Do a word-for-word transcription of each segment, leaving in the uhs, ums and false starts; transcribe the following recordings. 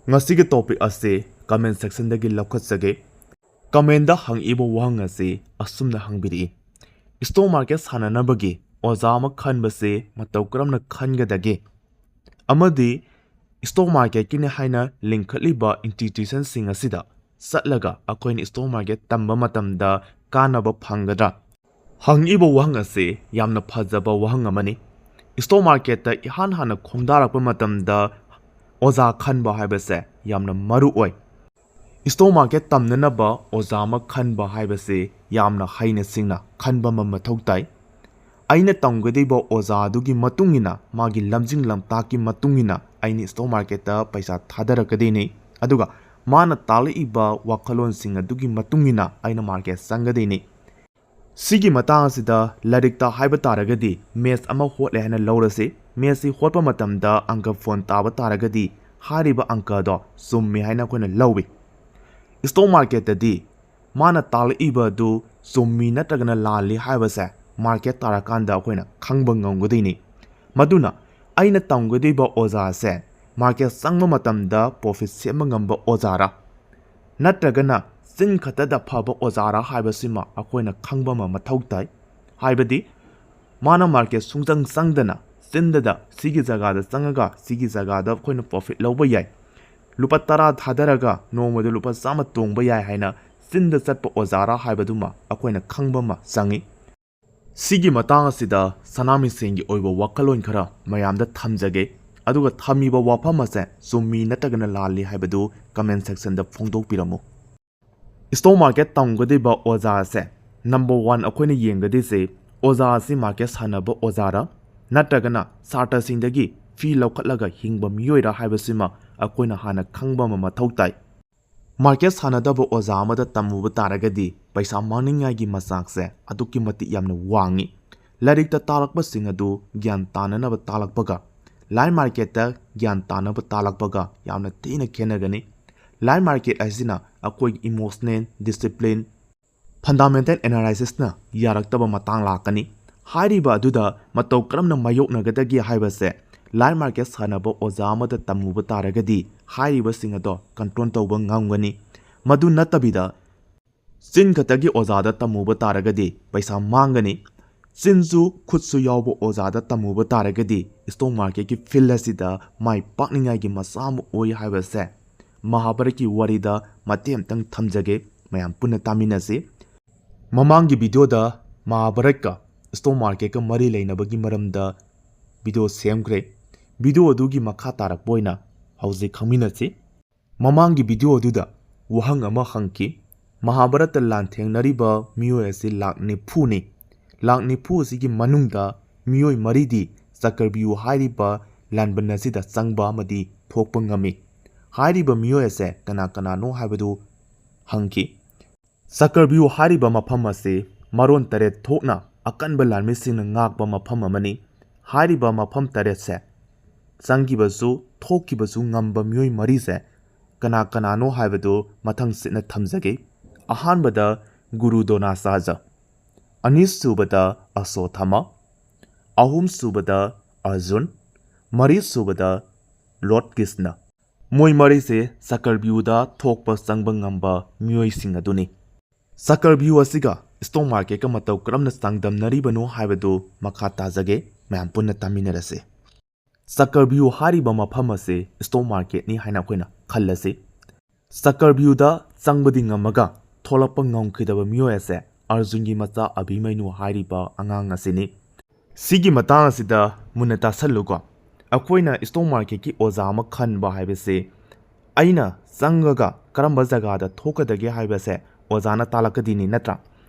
ꯉꯁꯤꯒꯤ topic ꯑꯁꯤ comment sectionꯗꯒꯤ ꯂꯧꯈꯠꯆꯒꯦ꯫ Commentꯗ ꯍꯪꯉꯛꯏꯕ ꯋꯥꯍꯪ ꯑꯁꯤ ꯑꯁꯨꯝꯅ ꯍꯪꯕꯤꯔꯛꯏ: stock market ꯁꯥꯟꯅꯅꯕꯒꯤ ꯑꯣꯖꯥ ꯑꯃ ꯈꯟꯕꯁꯤ ꯃꯇꯧ ꯀꯔꯝꯅ ꯈꯟꯒꯗꯒꯦ? ꯑꯃꯗꯤ stock marketꯀꯤꯅꯤ ꯍꯥꯏꯅ ꯂꯤꯡꯈꯠꯂꯤꯕ institutionꯁꯤꯡ ꯑꯁꯤꯗ ꯆꯠꯂꯒ ꯑꯩꯈꯣꯏꯅ stock market ꯇꯝꯕ ꯃꯇꯝꯗ ꯀꯥꯟꯅꯕ ꯐꯪꯒꯗ꯭ꯔꯥ? ꯍꯪꯉꯤꯕ ꯋꯥꯍꯪ ꯑꯁꯤ ꯌꯥꯝꯅ ꯐꯖꯕ ꯋꯥꯍꯪ ꯑꯃꯅꯤ꯫ Stock marketꯇ ꯏꯍꯥꯟ ꯍꯥꯟꯅ ꯈꯣꯡꯗꯥꯔꯛꯄ ꯃꯇꯝꯗ ꯑꯣꯖꯥ ꯈꯟꯕ ꯍꯥꯏꯕꯁꯦ ꯌꯥꯝꯅ ꯃꯔꯨ ꯑꯣꯏ꯫ Stock market ꯇꯝꯅꯅꯕ ꯑꯣꯖꯥ ꯑꯃ ꯈꯟꯕ ꯍꯥꯏꯕꯁꯤ ꯌꯥꯝꯅ ꯍꯩꯅ ꯁꯤꯡꯅ ꯈꯟꯕ ꯑꯃ ꯃꯊꯧ ꯇꯥꯏ꯫ ꯑꯩꯅ ꯇꯝꯒꯗꯧꯔꯤꯕ ꯑꯣꯖꯥ ꯑꯗꯨꯒꯤ ꯃꯇꯨꯡ ꯏꯟꯅ, ꯃꯥꯒꯤ ꯂꯝꯖꯤꯡ ꯂꯝꯇꯥꯛꯀꯤ ꯃꯇꯨꯡ ꯏꯟꯅ ꯑꯩꯅ stock marketꯇ ꯄꯩꯁꯥ ꯊꯥꯗꯔꯛꯀꯗꯣꯏꯅꯤ꯫ ꯑꯗꯨꯒ ꯃꯥꯅ ꯇꯥꯛꯂꯛꯏꯕ ꯋꯥꯈꯜꯂꯣꯟꯁꯤꯡ ꯑꯗꯨꯒꯤ ꯃꯇꯨꯡ ꯏꯟꯅ ꯑꯩꯅ market ꯆꯪꯒꯗꯣꯏꯅꯤ꯫ ꯁꯤꯒꯤ ꯃꯇꯥꯡ ꯑꯁꯤꯗ ꯂꯥꯏꯔꯤꯛꯇ ꯍꯥꯏꯕ ꯇꯥꯔꯒꯗꯤ maths ꯑꯃ ꯍꯣꯠꯂꯦ ꯍꯥꯏꯅ ꯂꯧꯔꯁꯤ꯫ Mathsꯁꯤ ꯍꯣꯠꯄ ꯃꯇꯝꯗ ꯑꯪꯀ ꯐꯣꯟ ꯇꯥꯕ ꯇꯥꯔꯒꯗꯤ ꯍꯥꯏꯔꯤꯕ ꯑꯪꯀ ꯑꯗꯣ ꯆꯨꯝꯃꯤ ꯍꯥꯏꯅ ꯑꯩꯈꯣꯏꯅ ꯂꯧꯏ꯫ Stock marketꯇꯗꯤ ꯃꯥꯅ ꯇꯥꯛꯂꯛꯏꯕ ꯑꯗꯨ ꯆꯨꯝꯃꯤ ꯅꯠꯇ꯭ꯔꯒꯅ ꯂꯥꯜꯂꯤ ꯍꯥꯏꯕꯁꯦ market ꯇꯥꯔꯀꯥꯟꯗ ꯑꯩꯈꯣꯏꯅ ꯈꯪꯕ ꯉꯝꯒꯗꯣꯏꯅꯤ꯫ ꯃꯗꯨꯅ ꯑꯩꯅ ꯇꯝꯒꯗꯧꯔꯤꯕ ꯑꯣꯖꯥꯁꯦ market ꯆꯪꯕ ꯃꯇꯝꯗ profit ꯁꯦꯝꯕ ꯉꯝꯕ ꯑꯣꯖꯥꯔꯥ, ꯅꯠꯇ꯭ꯔꯒꯅ ꯆꯤꯟ ꯈꯛꯇꯗ ꯐꯕ ꯑꯣꯖꯥꯔꯥ ꯍꯥꯏꯕꯁꯤꯃ ꯑꯩꯈꯣꯏꯅ ꯈꯪꯕ ꯑꯃ ꯃꯊꯧ ꯇꯥꯏ꯫ ꯍꯥꯏꯕꯗꯤ ꯃꯥꯅ market ꯁꯨꯡꯆꯪ ꯆꯪꯗꯅ ꯆꯤꯟꯗꯗ ꯁꯤꯒꯤ ꯖꯒꯥꯗ ꯆꯪꯉꯒ ꯁꯤꯒꯤ ꯖꯒꯥꯗ ꯑꯩꯈꯣꯏꯅ profit ꯂꯧꯕ ꯌꯥꯏ, ꯂꯨꯄꯥ ꯇꯔꯥ ꯊꯥꯗꯔꯒ ꯅꯣꯡꯃꯗ ꯂꯨꯄꯥ ꯆꯥꯝꯃ ꯇꯣꯡꯕ ꯌꯥꯏ ꯍꯥꯏꯅ ꯆꯤꯟꯗ ꯆꯠꯄ ꯑꯣꯖꯥꯔꯥ ꯍꯥꯏꯕꯗꯨꯃ ꯑꯩꯈꯣꯏꯅ ꯈꯪꯕ ꯑꯃ ꯆꯪꯏ꯫ ꯁꯤꯒꯤ ꯃꯇꯥꯡ ꯑꯁꯤꯗ ꯁꯅꯥꯃꯍꯤꯁꯦꯟꯒꯤ ꯑꯣꯏꯕ ꯋꯥꯈꯜꯂꯣꯟ ꯈꯔ ꯃꯌꯥꯝꯗ ꯊꯝꯖꯒꯦ, ꯑꯗꯨꯒ ꯊꯝꯃꯤꯕ ꯋꯥꯐꯝ ꯑꯁꯦ ꯆꯨꯝꯃꯤ ꯅꯠꯇ꯭ꯔꯒꯅ ꯂꯥꯜꯂꯤ ꯍꯥꯏꯕꯗꯨ comment sectionꯗ ꯐꯣꯡꯗꯣꯛꯄꯤꯔꯝꯃꯨ꯫ Stock market ꯇꯝꯒꯗꯧꯔꯤꯕ ꯑꯣꯖꯥ ꯑꯁꯦ number one ꯑꯩꯈꯣꯏꯅ ꯌꯦꯡꯒꯗꯣꯏꯁꯦ ꯑꯣꯖꯥ ꯑꯁꯤ market ꯁꯥꯟꯅꯕ ꯑꯣꯖꯥꯔꯥ ꯅꯠꯇ꯭ꯔꯒꯅ ꯁꯥꯇ꯭ꯔꯁꯤꯡꯗꯒꯤ fee ꯂꯧꯈꯠꯂꯒ ꯍꯤꯡꯕ ꯃꯤꯑꯣꯏꯔꯥ ꯍꯥꯏꯕꯁꯤꯃ ꯑꯩꯈꯣꯏꯅ ꯍꯥꯟꯅ ꯈꯪꯕ ꯑꯃ ꯃꯊꯧ ꯇꯥꯏ꯫ Market ꯁꯥꯟꯅꯗꯕ ꯑꯣꯖꯥ ꯑꯃꯗ ꯇꯝꯃꯨꯕ ꯇꯥꯔꯒꯗꯤ ꯄꯩꯁꯥ ꯃꯥꯡꯅꯤꯡꯉꯥꯏꯒꯤ ꯃꯆꯥꯛꯁꯦ ꯑꯗꯨꯛꯀꯤ ꯃꯇꯤꯛ ꯌꯥꯝꯅ ꯋꯥꯡꯉꯤ꯫ ꯂꯥꯏꯔꯤꯛꯇ ꯇꯥꯛꯂꯛꯄꯁꯤꯡ ꯑꯗꯨ ꯒ꯭ꯌꯥꯟ ꯇꯥꯅꯅꯕ ꯇꯥꯛꯂꯛꯄꯒ live marketꯇ ꯒ꯭ꯌꯥꯟ ꯇꯥꯅꯕ ꯇꯥꯛꯂꯛꯄꯒ ꯌꯥꯝꯅ ꯊꯤꯅ ꯈꯦꯠꯅꯒꯅꯤ꯫ Live market ꯍꯥꯏꯁꯤꯅ ꯑꯩꯈꯣꯏꯒꯤ emotional discipline, fundamental analysisꯅ ꯌꯥꯔꯛꯇꯕ ꯃꯇꯥꯡ ꯂꯥꯛꯀꯅꯤ꯫ ꯍꯥꯏꯔꯤꯕ ꯑꯗꯨꯗ ꯃꯇꯧ ꯀꯔꯝꯅ ꯃꯥꯌꯣꯛꯅꯒꯗꯒꯦ ꯍꯥꯏꯕꯁꯦ ꯂꯥꯏꯐ ꯃꯥꯔꯀꯦꯠ ꯁꯥꯟꯅꯕ ꯑꯣꯖꯥ ꯑꯃꯗ ꯇꯝꯃꯨꯕ ꯇꯥꯔꯒꯗꯤ ꯍꯥꯏꯔꯤꯕꯁꯤꯡ ꯑꯗꯣ ꯀꯟꯇ꯭ꯔꯣꯜ ꯇꯧꯕ ꯉꯝꯒꯅꯤ꯫ ꯃꯗꯨ ꯅꯠꯇꯕꯤꯗ ꯆꯤꯟ ꯈꯛꯇꯒꯤ ꯑꯣꯖꯥꯗ ꯇꯝꯃꯨꯕ ꯇꯥꯔꯒꯗꯤ ꯄꯩꯁꯥ ꯃꯥꯡꯒꯅꯤ꯫ ꯆꯤꯟꯁꯨ ꯈꯨꯠꯁꯨ ꯌꯥꯎꯕ ꯑꯣꯖꯥꯗ ꯇꯝꯃꯨꯕ ꯇꯥꯔꯒꯗꯤ ꯏꯁꯇꯣꯛ ꯃꯥꯔꯀꯦꯠꯀꯤ ꯐꯤꯜ ꯑꯁꯤꯗ ꯃꯥꯏ ꯄꯥꯛꯅꯤꯡꯉꯥꯏꯒꯤ ꯃꯆꯥꯛ ꯑꯃ ꯑꯣꯏ ꯍꯥꯏꯕꯁꯦ ꯃꯍꯥꯚꯥꯔꯠꯀꯤ ꯋꯥꯔꯤꯗ ꯃꯇꯦꯛ ꯑꯃꯇꯪ ꯊꯝꯖꯒꯦ, ꯃꯌꯥꯝ ꯄꯨꯟꯅ ꯇꯥꯃꯤꯟꯅꯁꯤ꯫ ꯃꯃꯥꯡꯒꯤ ꯚꯤꯗꯤꯑꯣꯗ ꯃꯍꯥꯚꯥꯔꯠꯀ ꯏꯁꯇꯣꯛ ꯃꯥꯔꯀꯦꯠꯀ ꯃꯔꯤ ꯂꯩꯅꯕꯒꯤ ꯃꯔꯝꯗ ꯚꯤꯗꯤꯑꯣ ꯁꯦꯝꯈ꯭ꯔꯦ꯫ ꯚꯤꯗꯤꯑꯣ ꯑꯗꯨꯒꯤ ꯃꯈꯥ ꯇꯥꯔꯛꯄ ꯑꯣꯏꯅ ꯍꯧꯖꯤꯛ ꯈꯪꯃꯤꯟꯅꯁꯤ꯫ ꯃꯃꯥꯡꯒꯤ ꯚꯤꯗꯤꯑꯣ ꯑꯗꯨꯗ ꯋꯥꯍꯪ ꯑꯃ ꯍꯪꯈꯤ, ꯃꯍꯥꯚꯥꯔꯠꯇ ꯂꯥꯟꯊꯦꯡꯅꯔꯤꯕ ꯃꯤꯑꯣꯏ ꯑꯁꯤ ꯂꯥꯛ ꯅꯤꯐꯨꯅꯤ꯫ ꯂꯥꯛ ꯅꯤꯐꯨ ꯑꯁꯤꯒꯤ ꯃꯅꯨꯡꯗ ꯃꯤꯑꯣꯏ ꯃꯔꯤꯗꯤ ꯆꯀ꯭ꯔꯕ꯭ꯌꯨꯍ ꯍꯥꯏꯔꯤꯕ ꯂꯥꯟꯕꯟ ꯑꯁꯤꯗ ꯆꯪꯕ ꯑꯃꯗꯤ ꯊꯣꯛꯄ ꯉꯝꯃꯤ꯫ ꯍꯥꯏꯔꯤꯕ ꯃꯤꯑꯣꯏ ꯑꯁꯦ ꯀꯅꯥ ꯀꯅꯥꯅꯣ ꯍꯥꯏꯕꯗꯨ ꯍꯪꯈꯤ꯫ ꯆꯀ꯭ꯔꯕ꯭ꯌꯨꯍ ꯍꯥꯏꯔꯤꯕ ꯃꯐꯝ ꯑꯁꯤ ꯃꯔꯣꯟ ꯇꯔꯦꯠ ꯊꯣꯛꯅ ꯑꯀꯟꯕ ꯂꯥꯟꯃꯤꯁꯤꯡꯅ ꯉꯥꯛꯄ ꯃꯐꯝ ꯑꯃꯅꯤ꯫ ꯍꯥꯏꯔꯤꯕ ꯃꯐꯝ ꯇꯔꯦꯠꯁꯦ ꯆꯪꯈꯤꯕꯁꯨ ꯊꯣꯛꯈꯤꯕꯁꯨ ꯉꯝꯕ ꯃꯤꯑꯣꯏ ꯃꯔꯤꯁꯦ ꯀꯅꯥ ꯀꯅꯥꯅꯣ ꯍꯥꯏꯕꯗꯨ ꯃꯊꯪ ꯁꯤꯠꯅ ꯊꯝꯖꯒꯦ꯫ ꯑꯍꯥꯟꯕꯗ ꯒꯨꯔꯨ ꯗ꯭ꯔꯣꯅꯥꯆꯥꯔꯖ, ꯑꯅꯤꯁꯨꯕꯗ ꯑꯁꯣꯊꯥꯃ, ꯑꯍꯨꯝꯁꯨꯕꯗ ꯑꯔꯖꯨꯟ, ꯃꯔꯤꯁꯨꯕꯗ ꯂꯣꯔꯗ ꯀ꯭ꯔꯤꯁꯅ꯫ ꯃꯣꯏ ꯃꯔꯤꯁꯦ ꯆꯀ꯭ꯔꯕ꯭ꯌꯨꯍꯗ ꯊꯣꯛꯄ ꯆꯪꯕ ꯉꯝꯕ ꯃꯤꯑꯣꯏꯁꯤꯡ ꯑꯗꯨꯅꯤ꯫ ꯆꯀ꯭ꯔꯕ꯭ꯌꯨꯍ ꯑꯁꯤꯒ ꯏꯁꯇꯣꯛ ꯃꯥꯔꯀꯦꯠꯀ ꯃꯇꯧ ꯀꯔꯝꯅ ꯆꯥꯡꯗꯝꯅꯔꯤꯕꯅꯣ ꯍꯥꯏꯕꯗꯨ ꯃꯈꯥ ꯇꯥꯖꯒꯦ, ꯃꯌꯥꯝ ꯄꯨꯟꯅ ꯇꯥꯃꯤꯟꯅꯔꯁꯤ꯫ ꯆꯀ꯭ꯔꯕ꯭ꯌꯨꯍ ꯍꯥꯏꯔꯤꯕ ꯃꯐꯝ ꯑꯁꯤ ꯏꯁꯇꯣꯛ ꯃꯥꯔꯀꯦꯠꯅꯤ ꯍꯥꯏꯅ ꯑꯩꯈꯣꯏꯅ ꯈꯜꯂꯁꯤ꯫ ꯆꯀ꯭ꯔꯕ꯭ꯌꯨꯍꯗ ꯆꯪꯕꯗꯤ ꯉꯝꯃꯒ ꯊꯣꯛꯂꯛꯄ ꯉꯝꯈꯤꯗꯕ ꯃꯤꯑꯣꯏ ꯑꯁꯦ ꯑꯔꯖꯨꯟꯒꯤ ꯃꯆꯥ ꯑꯚꯤꯃꯟꯌꯨ ꯍꯥꯏꯔꯤꯕ ꯑꯉꯥꯡ ꯑꯁꯤꯅꯤ꯫ ꯁꯤꯒꯤ ꯃꯇꯥꯡ ꯑꯁꯤꯗ ꯃꯨꯟꯅ ꯇꯥꯁꯜꯂꯨꯀꯣ꯫ ꯑꯩꯈꯣꯏꯅ ꯏꯁꯇꯣꯛ ꯃꯥꯔꯀꯦꯠꯀꯤ ꯑꯣꯖꯥ ꯑꯃ ꯈꯟꯕ ꯍꯥꯏꯕꯁꯤ ꯑꯩꯅ ꯆꯪꯉꯒ ꯀꯔꯝꯕ ꯖꯒꯥꯗ ꯊꯣꯛꯀꯗꯒꯦ ꯍꯥꯏꯕꯁꯦ ꯑꯣꯖꯥꯅ ꯇꯥꯛꯂꯛꯀꯗꯣꯏꯅꯤ, ꯅꯠꯇ꯭ꯔꯥ?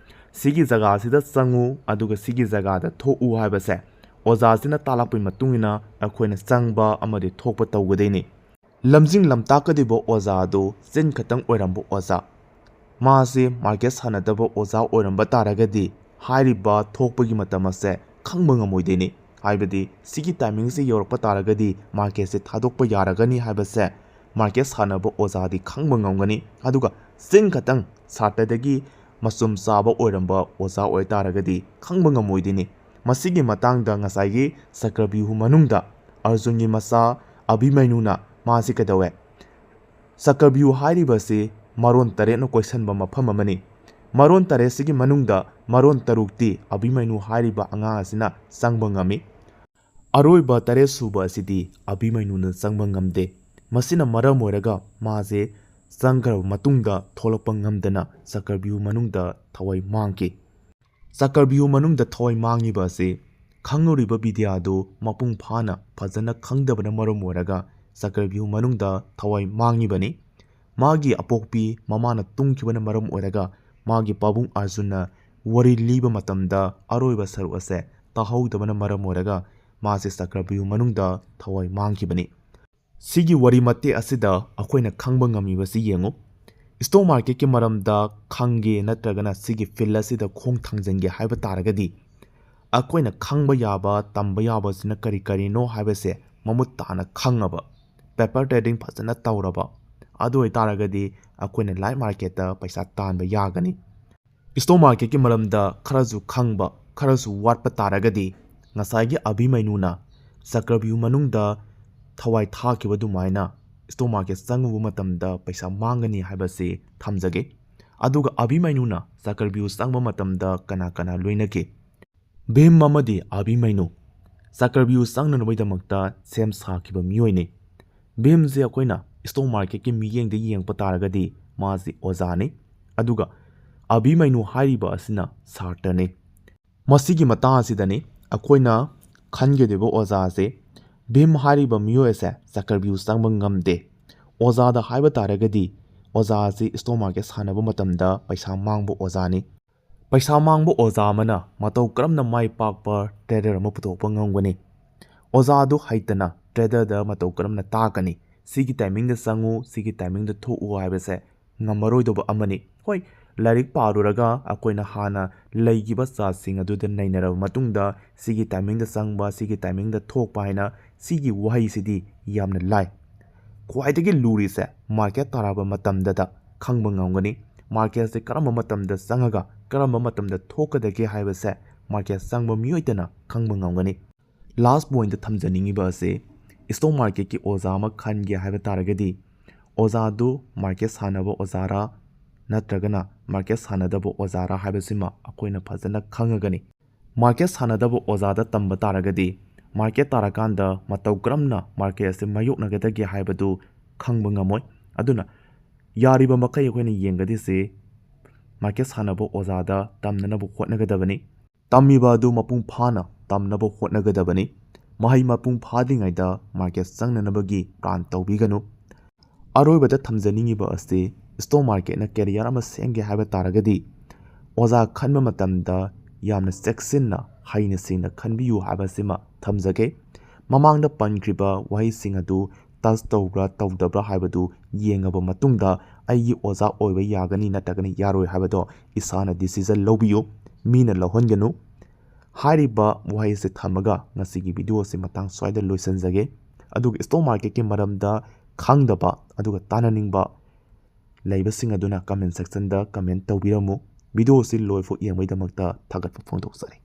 ꯁꯤꯒꯤ ꯖꯒꯥꯁꯤꯗ ꯆꯪꯉꯨ, ꯑꯗꯨꯒ ꯁꯤꯒꯤ ꯖꯒꯥꯗ ꯊꯣꯛꯎ ꯍꯥꯏꯕꯁꯦ ꯑꯣꯖꯥꯁꯤꯅ ꯇꯥꯛꯂꯛꯄꯒꯤ ꯃꯇꯨꯡ ꯏꯟꯅ ꯑꯩꯈꯣꯏꯅ ꯆꯪꯕ ꯑꯃꯗꯤ ꯊꯣꯛꯄ ꯇꯧꯒꯗꯣꯏꯅꯤ꯫ ꯂꯝꯖꯤꯡ ꯂꯝꯇꯥꯛꯀꯗꯧꯔꯤꯕ ꯑꯣꯖꯥ ꯑꯗꯨ ꯆꯤꯟ ꯈꯛꯇꯪ ꯑꯣꯏꯔꯝꯕ ꯑꯣꯖꯥ, ꯃꯥꯁꯤ ꯃꯥꯔꯀꯦꯠ ꯁꯥꯟꯅꯗꯕ ꯑꯣꯖꯥ ꯑꯣꯏꯔꯝꯕ ꯇꯥꯔꯒꯗꯤ ꯍꯥꯏꯔꯤꯕ ꯊꯣꯛꯄꯒꯤ ꯃꯇꯝ ꯑꯁꯦ ꯈꯪꯕ ꯉꯝꯃꯣꯏꯗꯣꯏꯅꯤ꯫ ꯍꯥꯏꯕꯗꯤ ꯁꯤꯒꯤ ꯇꯥꯏꯃꯤꯡꯁꯤ ꯌꯧꯔꯛꯄ ꯇꯥꯔꯒꯗꯤ ꯃꯥꯔꯀꯦꯠꯁꯦ ꯊꯥꯗꯣꯛꯄ ꯌꯥꯔꯒꯅꯤ ꯍꯥꯏꯕꯁꯦ ꯃꯥꯔꯀꯦꯠ ꯁꯥꯟꯅꯕ ꯑꯣꯖꯥꯗꯤ ꯈꯪꯕ ꯉꯝꯒꯅꯤ꯫ ꯑꯗꯨꯒ ꯆꯤꯟ ꯈꯛꯇꯪ ꯁꯥꯇ꯭ꯔꯗꯒꯤ ꯃꯆꯨꯝ ꯆꯥꯕ ꯑꯣꯏꯔꯝꯕ ꯑꯣꯖꯥ ꯑꯣꯏꯇꯥꯔꯒꯗꯤ ꯈꯪꯕ ꯉꯝꯃꯣꯏꯗꯣꯏꯅꯤ꯫ ꯃꯁꯤꯒꯤ ꯃꯇꯥꯡꯗ ꯉꯁꯥꯏꯒꯤ ꯆꯀ꯭ꯔꯕ꯭ꯌꯨꯍ ꯃꯅꯨꯡꯗ ꯑꯔꯖꯨꯟꯒꯤ ꯃꯆꯥ ꯑꯚꯤꯃꯩꯅꯨꯅ ꯃꯥꯁꯤ ꯀꯩꯗꯧꯋꯦ? ꯆꯀ꯭ꯔꯕ꯭ꯌꯨꯍ ꯍꯥꯏꯔꯤꯕ ꯑꯁꯤ ꯃꯔꯣꯟ ꯇꯔꯦꯠꯅ ꯀꯣꯏꯁꯟꯕ ꯃꯐꯝ ꯑꯃꯅꯤ꯫ ꯃꯔꯣꯟ ꯇꯔꯦꯠꯁꯤꯒꯤ ꯃꯅꯨꯡꯗ ꯃꯔꯣꯟ ꯇꯔꯨꯛꯇꯤ ꯑꯚꯤꯃꯩꯅꯨ ꯍꯥꯏꯔꯤꯕ ꯑꯉꯥꯡ ꯑꯁꯤꯅ ꯆꯪꯕ ꯉꯝꯃꯤ꯫ ꯑꯔꯣꯏꯕ ꯇꯔꯦꯠ ꯁꯨꯕ ꯑꯁꯤꯗꯤ ꯑꯚꯤꯃꯩꯅꯨꯅ ꯆꯪꯕ ꯉꯝꯗꯦ꯫ ꯃꯁꯤꯅ ꯃꯔꯝ ꯑꯣꯏꯔꯒ ꯃꯥꯁꯦ ꯆꯪꯈ꯭ꯔꯕ ꯃꯇꯨꯡꯗ ꯊꯣꯛꯂꯛꯄ ꯉꯝꯗꯅ ꯆꯀ꯭ꯔꯕ꯭ꯌꯨꯍ ꯃꯅꯨꯡꯗ ꯊꯋꯥꯏ ꯃꯥꯡꯈꯤ꯫ ꯆꯀ꯭ꯔꯕ꯭ꯌꯨꯍ ꯃꯅꯨꯡꯗ ꯊꯋꯥꯏ ꯃꯥꯡꯉꯤꯕ ꯑꯁꯤ ꯈꯪꯂꯨꯔꯤꯕ ꯕꯤꯗ꯭ꯌꯥꯗꯨ ꯃꯄꯨꯡ ꯐꯥꯅ ꯐꯖꯅ ꯈꯪꯗꯕꯅ ꯃꯔꯝ ꯑꯣꯏꯔꯒ ꯆꯀ꯭ꯔꯕ꯭ꯌꯨꯍ ꯃꯅꯨꯡꯗ ꯊꯋꯥꯏ ꯃꯥꯡꯉꯤꯕꯅꯤ꯫ ꯃꯥꯒꯤ ꯑꯄꯣꯛꯄꯤ ꯃꯃꯥꯅ ꯇꯨꯝꯈꯤꯕꯅ ꯃꯔꯝ ꯑꯣꯏꯔꯒ ꯃꯥꯒꯤ ꯄꯥꯕꯨꯡ ꯑꯔꯖꯨꯟꯅ ꯋꯥꯔꯤ ꯂꯤꯕ ꯃꯇꯝꯗ ꯑꯔꯣꯏꯕ ꯁꯔꯨꯛ ꯑꯁꯦ ꯇꯥꯍꯧꯗꯕꯅ ꯃꯔꯝ ꯑꯣꯏꯔꯒ ꯃꯥꯁꯦ ꯆꯀ꯭ꯔꯕ꯭ꯌꯨꯍ ꯃꯅꯨꯡꯗ ꯊꯋꯥꯏ ꯃꯥꯡꯈꯤꯕꯅꯤ꯫ ꯁꯤꯒꯤ ꯋꯥꯔꯤ ꯃꯇꯦꯛ ꯑꯁꯤꯗ ꯑꯩꯈꯣꯏꯅ ꯈꯪꯕ ꯉꯝꯃꯤꯕꯁꯤ ꯌꯦꯡꯉꯨ꯫ ꯁ꯭ꯇꯣꯛ ꯃꯥꯔꯀꯦꯠꯀꯤ ꯃꯔꯝꯗ ꯈꯪꯒꯦ ꯅꯠꯇ꯭ꯔꯒꯅ ꯁꯤꯒꯤ ꯐꯤꯜꯗ ꯑꯁꯤꯗ ꯈꯣꯡ ꯊꯥꯡꯖꯤꯟꯒꯦ ꯍꯥꯏꯕ ꯇꯥꯔꯒꯗꯤ ꯑꯩꯈꯣꯏꯅ ꯈꯪꯕ ꯌꯥꯕ, ꯇꯝꯕ ꯌꯥꯕꯁꯤꯅ ꯀꯔꯤ ꯀꯔꯤꯅꯣ ꯍꯥꯏꯕꯁꯦ ꯃꯃꯨꯠ ꯇꯥꯅ ꯈꯪꯉꯕ, ꯄꯦꯄꯔ ꯇ꯭ꯔꯦꯗꯤꯡ ꯐꯖꯅ ꯇꯧꯔꯕ, ꯑꯗꯨ ꯑꯣꯏꯇꯥꯔꯒꯗꯤ ꯑꯩꯈꯣꯏꯅ ꯂꯥꯏꯐ ꯃꯥꯔꯀꯦꯠꯇ ꯄꯩꯁꯥ ꯇꯥꯟꯕ ꯌꯥꯒꯅꯤ꯫ ꯁ꯭ꯇꯣꯛ ꯃꯥꯔꯀꯦꯠꯀꯤ ꯃꯔꯝꯗ ꯈꯔꯁꯨ ꯈꯪꯕ, ꯈꯔꯁꯨ ꯋꯥꯠꯄ ꯇꯥꯔꯒꯗꯤ ꯉꯁꯥꯏꯒꯤ ꯑꯚꯤꯃꯩꯅꯨꯅ ꯆꯀ꯭ꯔꯕ꯭ꯌꯨꯍ ꯃꯅꯨꯡꯗ ꯊꯋꯥꯏ ꯊꯥꯈꯤꯕ ꯑꯗꯨꯃꯥꯏꯅ ꯁ꯭ꯇꯣꯛ ꯃꯥꯔꯀꯦꯠ ꯆꯪꯉꯨꯕ ꯃꯇꯝꯗ ꯄꯩꯁꯥ ꯃꯥꯡꯒꯅꯤ ꯍꯥꯏꯕꯁꯤ ꯊꯝꯖꯒꯦ꯫ ꯑꯗꯨꯒ ꯑꯚꯤꯃꯩꯅꯨꯅ ꯆꯀ꯭ꯔꯕ꯭ꯌꯨꯍ ꯆꯪꯕ ꯃꯇꯝꯗ ꯀꯅꯥ ꯀꯅꯥ ꯂꯣꯏꯅꯒꯦ? ꯚꯤꯝ ꯑꯃꯗꯤ ꯑꯚꯤꯃꯩꯅꯨ ꯆꯀ꯭ꯔꯕ꯭ꯌꯨꯍ ꯆꯪꯅꯅꯕꯒꯤꯗꯃꯛꯇ ꯁꯦꯝ ꯁꯥꯈꯤꯕ ꯃꯤꯑꯣꯏꯅꯤ꯫ ꯚꯤꯝꯁꯦ ꯑꯩꯈꯣꯏꯅ ꯁ꯭ꯇꯣꯛ ꯃꯥꯔꯀꯦꯠꯀꯤ ꯃꯤꯠꯌꯦꯡꯗ ꯌꯦꯡꯉꯛꯄ ꯇꯥꯔꯒꯗꯤ ꯃꯥꯁꯤ ꯑꯣꯖꯥꯅꯤ, ꯑꯗꯨꯒ ꯑꯚꯤꯃꯩꯅꯨ ꯍꯥꯏꯔꯤꯕ ꯑꯁꯤꯅ ꯁꯥꯇ꯭ꯔꯅꯤ꯫ ꯃꯁꯤꯒꯤ ꯃꯇꯥꯡ ꯑꯁꯤꯗꯅꯤ ꯑꯩꯈꯣꯏꯅ ꯈꯟꯒꯗꯧꯔꯤꯕ ꯑꯣꯖꯥꯁꯦ꯫ ꯚꯤꯝ ꯍꯥꯏꯔꯤꯕ ꯃꯤꯑꯣꯏ ꯑꯁꯦ ꯆꯀ꯭ꯔꯕ꯭ꯌꯨꯍ ꯆꯪꯕ ꯉꯝꯗꯦ꯫ ꯑꯣꯖꯥꯗ ꯍꯥꯏꯕ ꯇꯥꯔꯒꯗꯤ ꯑꯣꯖꯥ ꯑꯁꯤ ꯁ꯭ꯇꯣꯛ ꯃꯥꯔꯀꯦꯠ ꯁꯥꯟꯅꯕ ꯃꯇꯝꯗ ꯄꯩꯁꯥ ꯃꯥꯡꯕ ꯑꯣꯖꯥꯅꯤ꯫ ꯄꯩꯁꯥ ꯃꯥꯡꯕ ꯑꯣꯖꯥ ꯑꯃꯅ ꯃꯇꯧ ꯀꯔꯝꯅ ꯃꯥꯏ ꯄꯥꯛꯄ ꯇ꯭ꯔꯦꯗꯔ ꯑꯃ ꯄꯨꯊꯣꯛꯄ ꯉꯝꯒꯅꯤ? ꯑꯣꯖꯥꯗꯨ ꯍꯩꯇꯅ ꯇ꯭ꯔꯦꯗꯔꯗ ꯃꯇꯧ ꯀꯔꯝꯅ ꯇꯥꯛꯀꯅꯤ? ꯁꯤꯒꯤ ꯇꯥꯏꯃꯤꯡꯗ ꯆꯪꯉꯨ, ꯁꯤꯒꯤ ꯇꯥꯏꯃꯤꯡꯗ ꯊꯣꯛꯎ ꯍꯥꯏꯕꯁꯦ ꯉꯝꯃꯔꯣꯏꯗꯧꯕ ꯑꯃꯅꯤ꯫ ꯍꯣꯏ, ꯂꯥꯏꯔꯤꯛ ꯄꯥꯔꯨꯔꯒ ꯑꯩꯈꯣꯏꯅ ꯍꯥꯟꯅ ꯂꯩꯈꯤꯕ ꯆꯥꯔꯠꯁꯤꯡ ꯑꯗꯨꯗ ꯅꯩꯅꯔꯕ ꯃꯇꯨꯡꯗ ꯁꯤꯒꯤ ꯇꯥꯏꯃꯤꯡꯗ ꯆꯪꯕ, ꯁꯤꯒꯤ ꯇꯥꯏꯃꯤꯡꯗ ꯊꯣꯛꯄ ꯍꯥꯏꯅ ꯁꯤꯒꯤ ꯋꯥꯍꯩꯁꯤꯗꯤ ꯌꯥꯝꯅ ꯂꯥꯏ꯫ ꯈ꯭ꯋꯥꯏꯗꯒꯤ ꯂꯨꯔꯤꯁꯦ ꯃꯥꯔꯀꯦꯠ ꯇꯥꯔꯛꯄ ꯃꯇꯝꯗꯗ ꯈꯪꯕ ꯉꯝꯒꯅꯤ꯫ ꯃꯥꯔꯀꯦꯠꯁꯦ ꯀꯔꯝꯕ ꯃꯇꯝꯗ ꯆꯪꯉꯒ ꯀꯔꯝꯕ ꯃꯇꯝꯗ ꯊꯣꯛꯀꯗꯒꯦ ꯍꯥꯏꯕꯁꯦ ꯃꯥꯔꯀꯦꯠ ꯆꯪꯕ ꯃꯤꯑꯣꯏꯗꯅ ꯈꯪꯕ ꯉꯝꯒꯅꯤ꯫ Last pointꯇ ꯊꯝꯖꯅꯤꯡꯉꯤꯕ ꯑꯁꯤ, stock marketꯀꯤ ꯑꯣꯖꯥ ꯑꯃ ꯈꯟꯒꯦ ꯍꯥꯏꯕ ꯇꯥꯔꯒꯗꯤ, ꯑꯣꯖꯥꯗꯨ market ꯁꯥꯟꯅꯕ ꯑꯣꯖꯥꯔꯥ ꯅꯠꯇ꯭ꯔꯒꯅ market ꯁꯥꯟꯅꯗꯕ ꯑꯣꯖꯥꯔꯥ ꯍꯥꯏꯕꯁꯤꯃ ꯑꯩꯈꯣꯏꯅ ꯐꯖꯅ ꯈꯪꯉꯒꯅꯤ꯫ Market ꯁꯥꯟꯅꯗꯕ ꯑꯣꯖꯥꯗ ꯇꯝꯕ ꯇꯥꯔꯒꯗꯤ, market ꯇꯥꯔꯀꯥꯟꯗ ꯃꯇꯧ ꯀꯔꯝꯅ market ꯑꯁꯤ ꯃꯥꯌꯣꯛꯅꯒꯗꯒꯦ ꯍꯥꯏꯕꯗꯨ ꯈꯪꯕ ꯉꯝꯃꯣꯏ꯫ ꯑꯗꯨꯅ ꯌꯥꯔꯤꯕ ꯃꯈꯩ ꯑꯩꯈꯣꯏꯅ ꯌꯦꯡꯒꯗꯣꯏꯁꯤ market ꯁꯥꯟꯅꯕ ꯑꯣꯖꯥꯗ ꯇꯝꯅꯅꯕ ꯍꯣꯠꯅꯒꯗꯕꯅꯤ꯫ ꯇꯝꯃꯤꯕ ꯑꯗꯨ ꯃꯄꯨꯡ ꯐꯥꯅ ꯇꯝꯅꯕ ꯍꯣꯠꯅꯒꯗꯕꯅꯤ꯫ ꯃꯍꯩ ꯃꯄꯨꯡ ꯐꯥꯗ꯭ꯔꯤꯉꯩꯗ market ꯆꯪꯅꯅꯕꯒꯤ plan ꯇꯧꯕꯤꯒꯅꯨ꯫ ꯑꯔꯣꯏꯕꯗ ꯊꯝꯖꯅꯤꯡꯉꯤꯕ ꯑꯁꯤ, stock marketꯅ career ꯑꯃ ꯁꯦꯝꯒꯦ ꯍꯥꯏꯕ ꯇꯥꯔꯒꯗꯤ, ꯑꯣꯖꯥ ꯈꯟꯕ ꯃꯇꯝꯗ ꯌꯥꯝꯅ ꯆꯦꯛꯁꯤꯟꯅ, ꯍꯩꯅ ꯁꯤꯡꯅ ꯈꯟꯕꯤꯌꯨ ꯍꯥꯏꯕꯁꯤꯃ ꯊꯝꯖꯒꯦ꯫ ꯃꯃꯥꯡꯗ ꯄꯟꯈ꯭ꯔꯤꯕ ꯋꯥꯍꯩꯁꯤꯡ ꯑꯗꯨ touch ꯇꯧꯕ꯭ꯔꯥ ꯇꯧꯗꯕ꯭ꯔꯥ ꯍꯥꯏꯕꯗꯨ ꯌꯦꯡꯉꯕ ꯃꯇꯨꯡꯗ, ꯑꯩꯒꯤ ꯑꯣꯖꯥ ꯑꯣꯏꯕ ꯌꯥꯒꯅꯤ ꯅꯠꯇ꯭ꯔꯒꯅ ꯌꯥꯔꯣꯏ ꯍꯥꯏꯕꯗꯣ ꯏꯁꯥꯅ decision ꯂꯧꯕꯤꯌꯨ, ꯃꯤꯅ ꯂꯧꯍꯟꯒꯅꯨ꯫ ꯍꯥꯏꯔꯤꯕ ꯋꯥꯍꯩꯁꯦ ꯊꯝꯃꯒ ꯉꯁꯤꯒꯤ video ꯑꯁꯤ ꯃꯇꯥꯡ ꯁ꯭ꯋꯥꯏꯗ ꯂꯣꯏꯁꯤꯟꯖꯒꯦ꯫ ꯑꯗꯨꯒ stock marketꯀꯤ ꯃꯔꯝꯗ ꯈꯪꯗꯕ ꯑꯗꯨꯒ ꯇꯥꯟꯅꯅꯤꯡꯕ ꯂꯩꯕꯁꯤꯡ ꯑꯗꯨꯅ comment sectionꯗ comment ꯇꯧꯕꯤꯔꯝꯃꯨ꯫ Video ꯑꯁꯤ ꯂꯣꯏꯐꯥꯎ ꯌꯦꯡꯕꯒꯤꯗꯃꯛꯇ ꯊꯥꯒꯠꯄ ꯐꯣꯡꯗꯣꯛꯆꯔꯤ꯫